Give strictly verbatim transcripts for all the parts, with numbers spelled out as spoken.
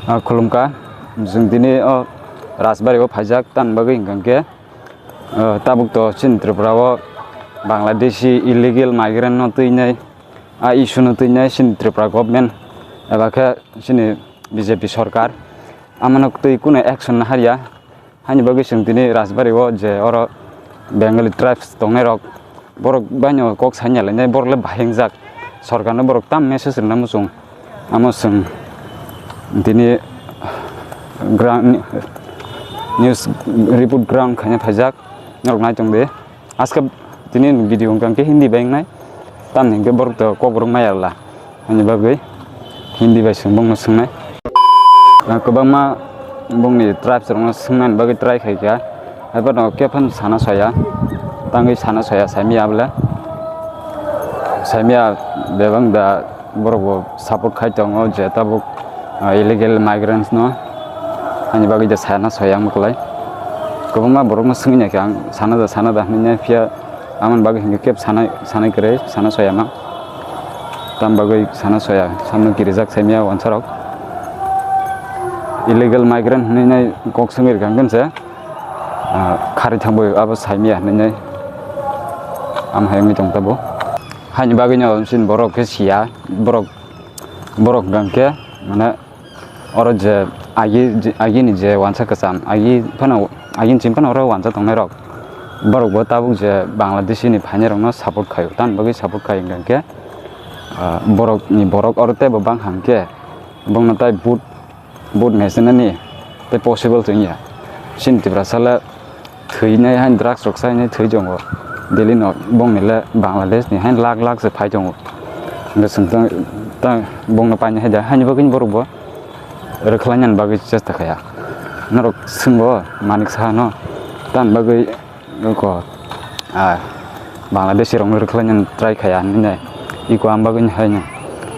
Ah, khulumkha, chwng tini o Rajbari o phaijak, tamni bagwi hwnkha khe, ah, tabuk to chini Tripura o Bangladeshi illegal migrant no twinai, a issue no twinai chini Tripura government eba khe chini B J P sorkar amano twi kunu action naharya. Haini bagwi chwng tini Rajbari o je oro Bengali tribes tongnai rok, borok baino kok sanya lainai, borok le bahingjak, sorkar no borok tam message rwna muchung. Amo chwng tini ground news report ground khaina phaijak, norok nai tong di. Aske tini video wngkha khe Hindi bai wngnai, tamni hwnkhe borok to kokborok maya la, ani bagwi Hindi bai swng bongno swngnai. Ah, kwbangma bongni tribes rokno swngnani bagwi try khai kha, haiphano khe phano sana soya, tangwi sana soya saimya abole, saimya bebak da. Borok bo support khai tongo je tabuk, ah, illegal migrants no, ani bagwi je sana soya ang kwlai. Kwbangma borok no swngwi naikha ang sana da, sana da hinwi, phiya amoni bagwi hinkhe kebo sana, sana kwrwi, sana soya ma. Tam bagwi sana soya, samno kirijak saimya wansarok. Illegal migrant hinwi nai kok swngwi rwkha hwnkhe se, ah, kharwi thangbo abo saimya hinwi nai. Am hai wngwi tong tabuk. Haini bagwino chini borok khe siya, borok, borok hwnkha khe, mane, oro je agi, agini je wansa kwcham, agi phano, agini chini phano oro wansa tongnai rok, borok bo tabuk je Bangladeshi ni phainai rokno support khaio, tamni bagwi support khai hwnkha khe, ah, borok ni borok oro teibo bang hang khe, bongno tai vote, vote naisonani tei possible se wngya. Chini Tiprasa le thwinai hain drugs rok sainai thwi tongo. Delhi no bongni le Bangladesh ni hain lakh lakh se phai tongo. Hwnkhe chwng tang, tang bongno painai hai da, haini bagwi borok bo rwkhlainani bagwi chesta khaya. Norok swngbo Manik Saha no, tamni bagwi ko, ah, Bangladeshi rokno rwkhlainani try khaya hinwi nai. Iko ang bagwi haino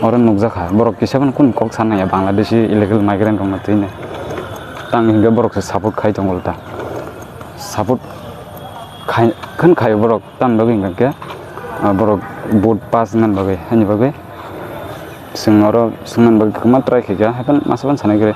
oro nukjakha. Borok kisa phano kunu kok sana ya Bangladeshi illegal migrant rokno twi nai. Tang hinkhe borok se support khai tongo ta. Support khai, khan khai borok tamni bagwi hinkhe, ah, borok vote pass wngna bagwi, haini bagwi. Chwng oro swngna bagwi kwma try khaikha, haikhe masa phano sanai kwrwi.